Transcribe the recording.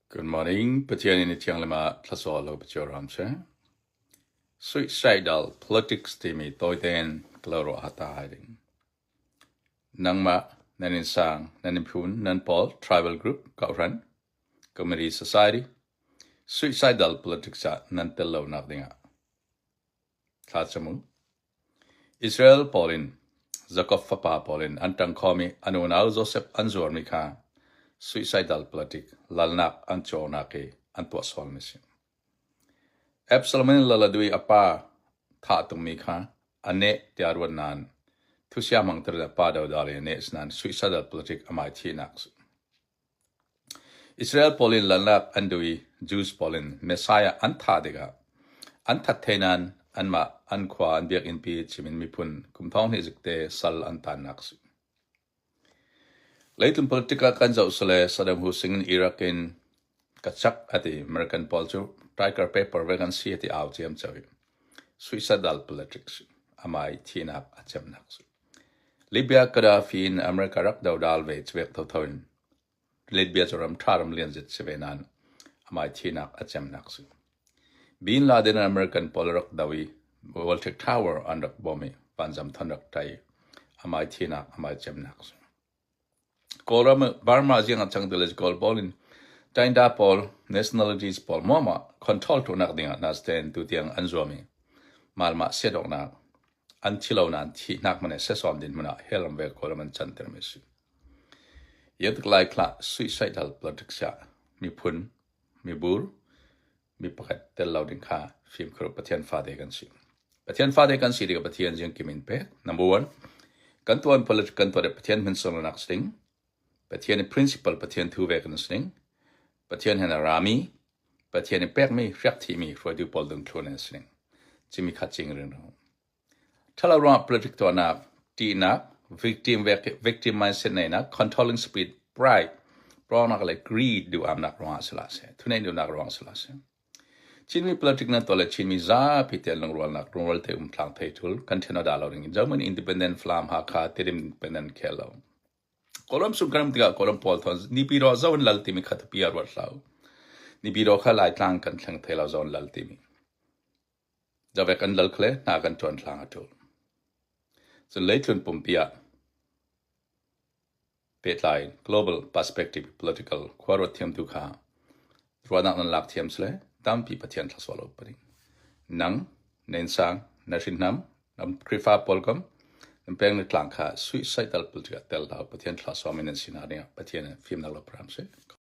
Good morning. Pathian in thianghlim ah thlasaw lo pacio ram she. Suicidal politics timi tawitein ka lo ruah hata hai ding. Nangmah, nan insang, nan miphun, nan pawl, tribal group, kauhran, community society, suicidal politics ah nan tel lo nak dingah thla cam u. Israel pawl in Jakob fapa pawl in an ṭangkhawm i an unau Josef an zuarmi kha suicidal politic lalnak an cawnak i an tuah sualmi a si. Absalom in lal a duh i a pa thah a tummi kha a neh tiah a ruat nain thusia hmangter le pa dodal i a neh asinain suicidal politic amah i thihnak a si. Israel pawl in lalnak an duh i Jews pawl in Messiah an thah tikah an that thai nain anmah an khua an biakinnpi chim in miphun kum thong hnih zikte sal an tannak a si. Leitlung politic ah kan zoh sile Saddam Hussein in Iraq in ka chak a ti. American pawl cu Tiger paper ve kan si a ti au ciamco i suicidal politics amah i thihnak a cemnak a si. Libya Gaddafi in America rak dodal ve civek thotho in Libya cu ram ṭha ram lian zet si ve nain amah i thihnak a cemnak si. Bin Laden in American pawl a rak do i World Trade Tower an rak bawm i vanzam thon rak ṭai i amah i thihnak amah i cemnak si. Kawlram Burma ziang a cang ti le Kawl pawl in Tainda pawl nationalities pawl muahmah control tuahnak dingah nastein tutiang an zuam i malmah siadawknak An thi lo nain thihnak hmanh in sesawm dinhmun ah hell ram ve Kawlram an cantermi a si. Yatuk lai khlah suicidal politics ah miphun, mibur, mi pakhat tel lo ding kha fimkhur Pathian fate kan si. Pathian fate kan si tikah Pathian ziang kim in pek. Number one, kan tuan politics kan tuah Pathian min sunglanak si ding. Pathian i principle Pathian thu ve kan si ding. Pathian hen a rami, Pathian i pekmi hriak thihmi hruaitu pawl dungthlun an si ning. Cimi kha cing ringring. Ṭhalo ruangah politic tuahnak, ṭihnak, victim, victim mindset neihnak, controlling speed, pride, prawnak le greed duh-amnak ruangah si hlah seh, thuneih duhnak ruangah si hlah seh. Chinmi politic nan tuah le Chinmi zapi te lungrualnak lungrual te um tlang thei thul kan ṭhen dah lo ding in German Independent Falam Hakha Tedim Independent khel lo. Kawlram sung kan um tikah Kawlram pawl thawn Nipiraw zo an lal timi kha tapi ah ruat hlah u. Nipiraw kha Laitlang kan thleng thai lo zo an lal timi. Zavek an lal khle hna kan ṭuan hlang a ṭul. Cun leitlun pumpi ah pehtlai global perspective political khua ruat thiam tu kha ruahnak nan lak thiam sile tampi Pathian thlasua lo paning. Nang, nensang, na hrinhnam, Lam Khrihfa pawl kam nan peng le tlang kha suicidal politic ah tel hlah u. Pathian thla sawm in nan si hna dingah Pathian in fimnak lo pram seh.